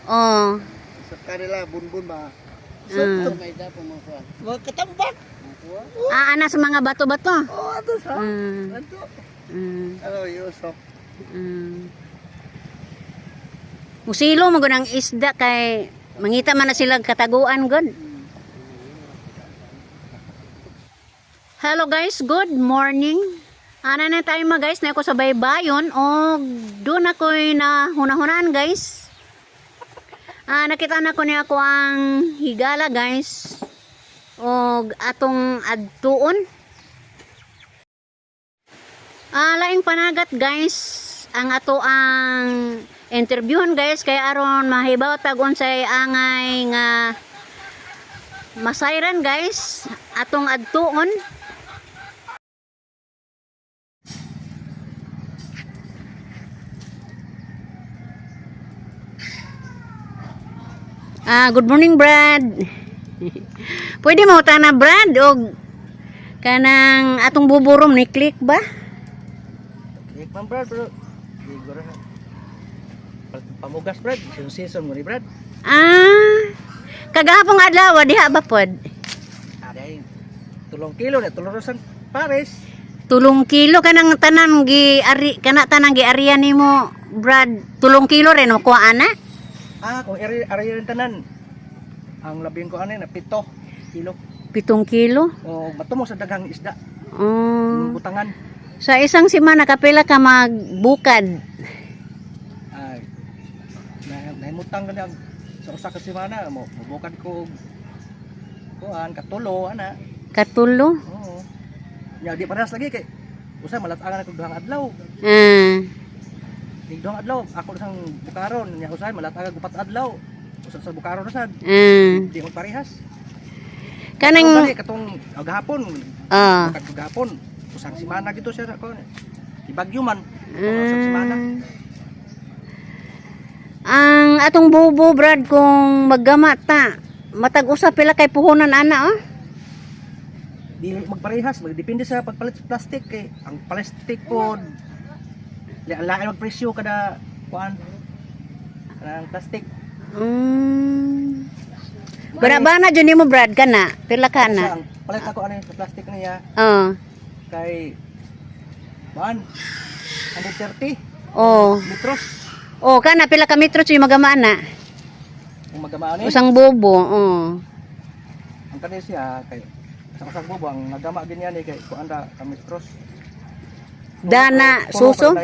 Oh. Sa kanila bunbun ba. Mm. Mga katambak. Ah, ana sa mga bato-bato. Oh, ato sa. Ato. Ano yusok. Musilo mo gud ang isda kay mangita man na sila kataguan gud. Hello guys, good morning. Ana na tayo mga guys, na ako sa baybayon o doon ako'y nahuna-hunaan, guys. Ah, nakita na ko niya ako ang higala, guys. Og atong adtuon. Ah, laing panagat, guys, ang ato ang interviewon, guys, kay aron mahibaw tag unsay angay nga masayran, guys, atong adtuon. Ah, good morning, Brad. Pwede mo tana, Brad, og kanang atong buburom ni click ba? Click man, Brad, pero di gura na. Pamugas, Brad, season season mo ni, Brad. Ah, kagahapong adlaw diha ba pod? Aday. 3 kilo na tulong sa pares. 3 kilo kanang tanan gi ari kana tanan gi ariya nimo, Brad, 3 kilo rin mo kuha ana? Ah, kung eri ari rin tanan. Ang labing ko ani na 7 kilo. 7 kilo. O matumo sa daghang isda, Oh. butangan. Sa isang semana kapila ka magbukad? Ay. Na nahimutang ka na sa usa ka semana mo mubukad ko og kuan katulo ana. Katulo. Oo. Nya di parehas lagi kay usa malatangan ako duhang adlaw. Ning duhang adlaw ako sang bukaron, nya usahay malatagan upat adlaw. Usa sa bukaron na sad. Di magparehas. Kanang Kanang katong gahapon, bukad ko gahapon, usang semana gito siya ako. Di bagyo man. Usang semana. Ang atong bubo, Brad, kung maggama ta, matag usa pila kay puhunan ana, oh? Di magparehas, magdepende sa pagpalit sa plastic kay ang plastic pod lain magpresyo kada kuan kanang plastic. Bana-bana jud nimo, Brad, kana. Pila ka Sa na? ang palit ako ano sa plastic niya kay kuan 130 metros. Oh, kana pila ka metros yung magamaan na? Kung magamaan ni Usang bobo, oh. Ang kani siya kay sa usang bubo ang nagama ganyan ni kay kuan ra ka metros. Dana suso?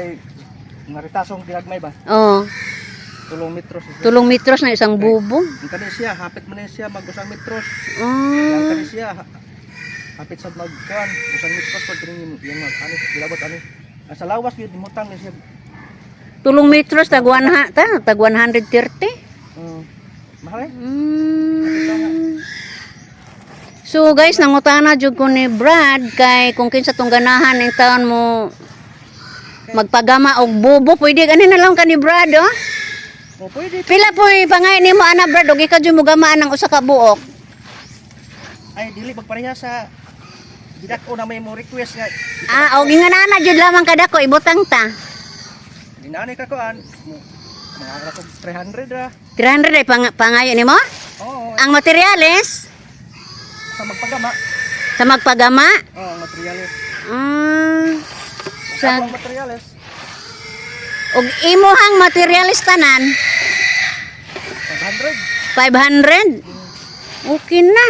Nga ritasong ginagmay ba? Oh, 3 metros. 3 metros na isang bubo. Ang kani siya hapit man ni siya mag 1 metros. Ang kani siya hapit sa mag kuan 1 metros pag kini yung mag ani gilabot ani. Ang sa lawas gyud nimutang ni siya. 3 metros tag one ha, ta, tag 130. Mahal eh. So guys, nangutana jud ko ni Brad kay kung kinsa tong ganahan ning taon mo magpagama og bubo, pwede gani na lang ka ni Brad, oh. O pwede. Pila po pangay nimo ana, Brad, og ikaw jud mo gamaan ang usa ka buok? Ay dili magpareha sa gidak-o na may mo request nga. Ah, og ingan ana jud lamang kadako ibutang ta. Dinani ka kuan mo mga ka 300 ra. 300 ay pangayo nimo? Oo, Ang materyales sa magpagama. sa magpagama? Oo, ang materyales. Sa Ang materyales og imuhang materyales tanan 500. 500. Okay na.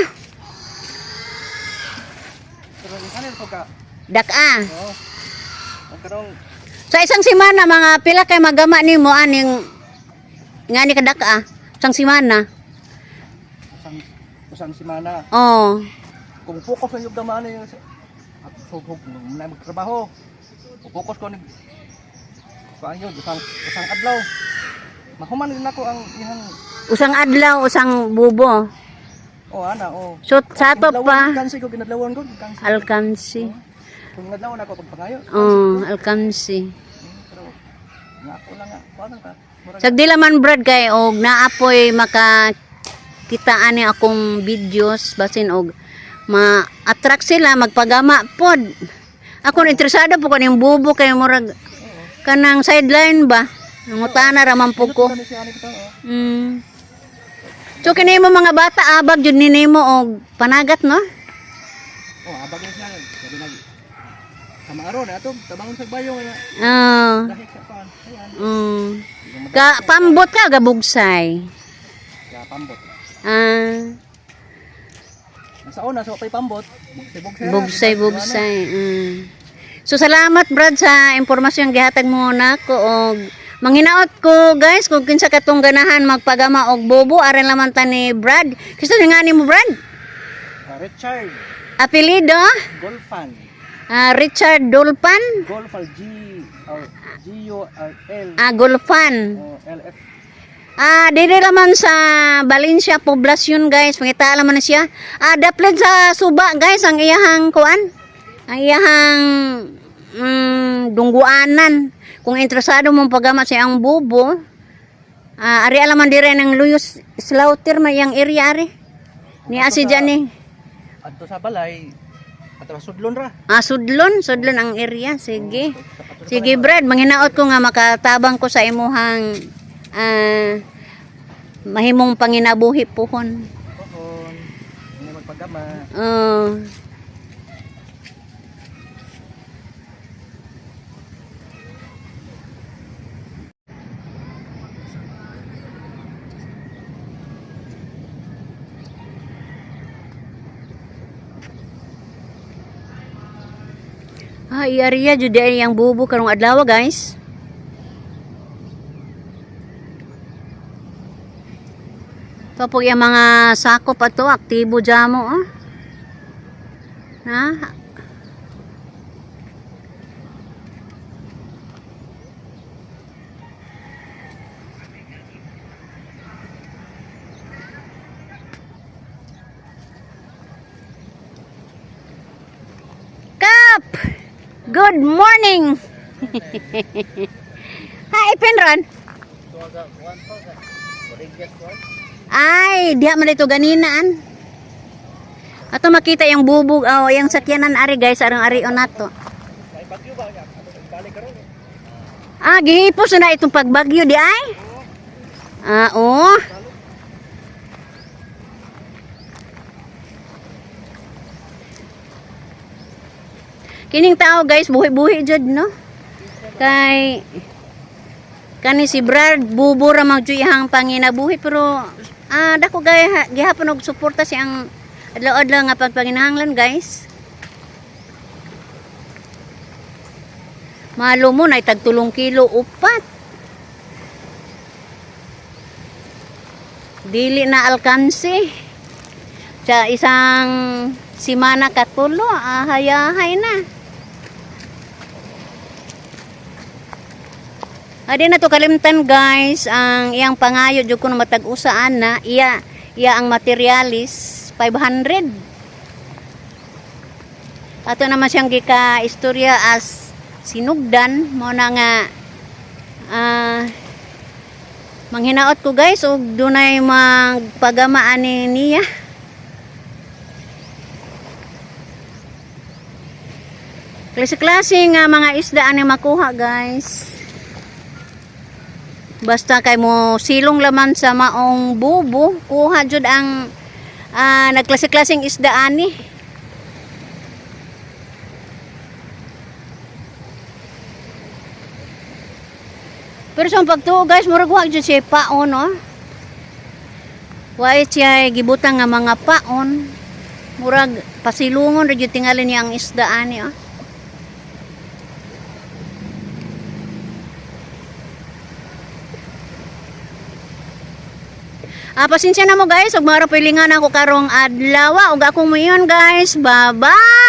Pero ang kanin ko ka. Dak-a. Oo. Ang karong Sa isang semana mga pila kay magama nimo aning ngani ka dak-a? Isang semana. usang usang semana. Oh. Kung focus na yung gamaan yung at sugog na magtrabaho. Kung focus ko ni kuan yun, usang usang adlaw. Mahuman din ako ang iyang Usang adlaw, usang bubo. Oh ana oh. So sa ato pa Kansi ko ginadlawan ko, kansi. alkansi. Kung ginadlawan ako pagpangayo. Oh, alkansi. Pero nga ako lang nga, kuan ka. Murag Sa dila man, Brad, kay og naapoy maka kita ani akong videos basin og ma-attract sila magpagama pod. Ako interesado po kaning bubo kay murag kanang sideline ba. Nangutana ra man pud ko. Kami siya ani bitaw, oh. So kini mo mga bata abag jud ni nimo og panagat, no? Oh, abag na siya. Sabi na sa maaron ato tabangon sa bayo nga Ah. dahil sa pan. Ayan. Ka pambot ka gabugsay. Ya pambot. Ah, Sa una so pay pambot, bugsay bugsay. Bugsay bugsay. So salamat, Brad, sa impormasyon gihatag mo nako og manghinaot ko, guys, kung kinsa katong ganahan magpagama og bobo, aran laman ta ni Brad. Kinsa nga ni mo, Brad? Richard Apelyido? Golfan. Ah, Richard Dolpan? Golfan G R G U R L Ah, Golfan. O L F. Ah, dili laman sa Valencia Poblacion, guys. Mangita laman na siya. Ah, daplit sa suba, guys, ang iyahang kuan. Ang iyahang dungguanan. Kung interesado mong pagama sa iyang bubo, ah, ari alaman dire ng Luyos Slaughter may iyang area ari. Ni asi dyan ni. Adto sa balay ato sa sudlon ra. Ah, sudlon, sudlon ang area. Sige. Sige, Brad, manghinaot ko nga makatabang ko sa imuhang mahimong panginabuhi puhon. Pohon. Hindi magpagama. Ah, area jud ay ang bubo karong adlaw, guys. Tapos yung mga sako pa to, aktibo dyan mo, oh. Ha? Kap! Good morning! Hi, Penron. Ay, diha man dito ganinaan. Ato makita yung bubog, oh, yung sakyanan ari, guys, arang ari on nato. Ah, gihipos na itong pagbagyo di ay. Ah, oh. Kining tao, guys, buhi-buhi jud, no. Kay kani si Brad bubo ra man jud iyang panginabuhi, pero dako gay gihapon og suporta siyang adlaw-adlaw nga pagpanginahanglan, guys. Malo mo na tag 3 kilo upat. Dili na alkansi. Sa isang simana katulo, ahayahay na. Adi na to kalimtan, guys, ang iyang pangayo jud kuno matag usaan na iya iya ang materialis 500. Ato naman siyang gika istorya as sinugdan mo na nga manghinaot ko, guys, og dunay magpagama ani niya. Klase-klase nga mga isda ani makuha, guys. Basta kay mo silong laman sa maong bubo, kuha jud ang nagklase-klaseng isda ani. Pero sa pagtuo, guys, murag wa jud siya paon, oh. Wa siya gibutang nga mga paon. Murag pasilungon ra jud tingali niya ang isda ani, oh. Ah, pasensya na mo, guys, ug mga pilingan ako karong adlaw ug akong muyon, guys. Bye-bye.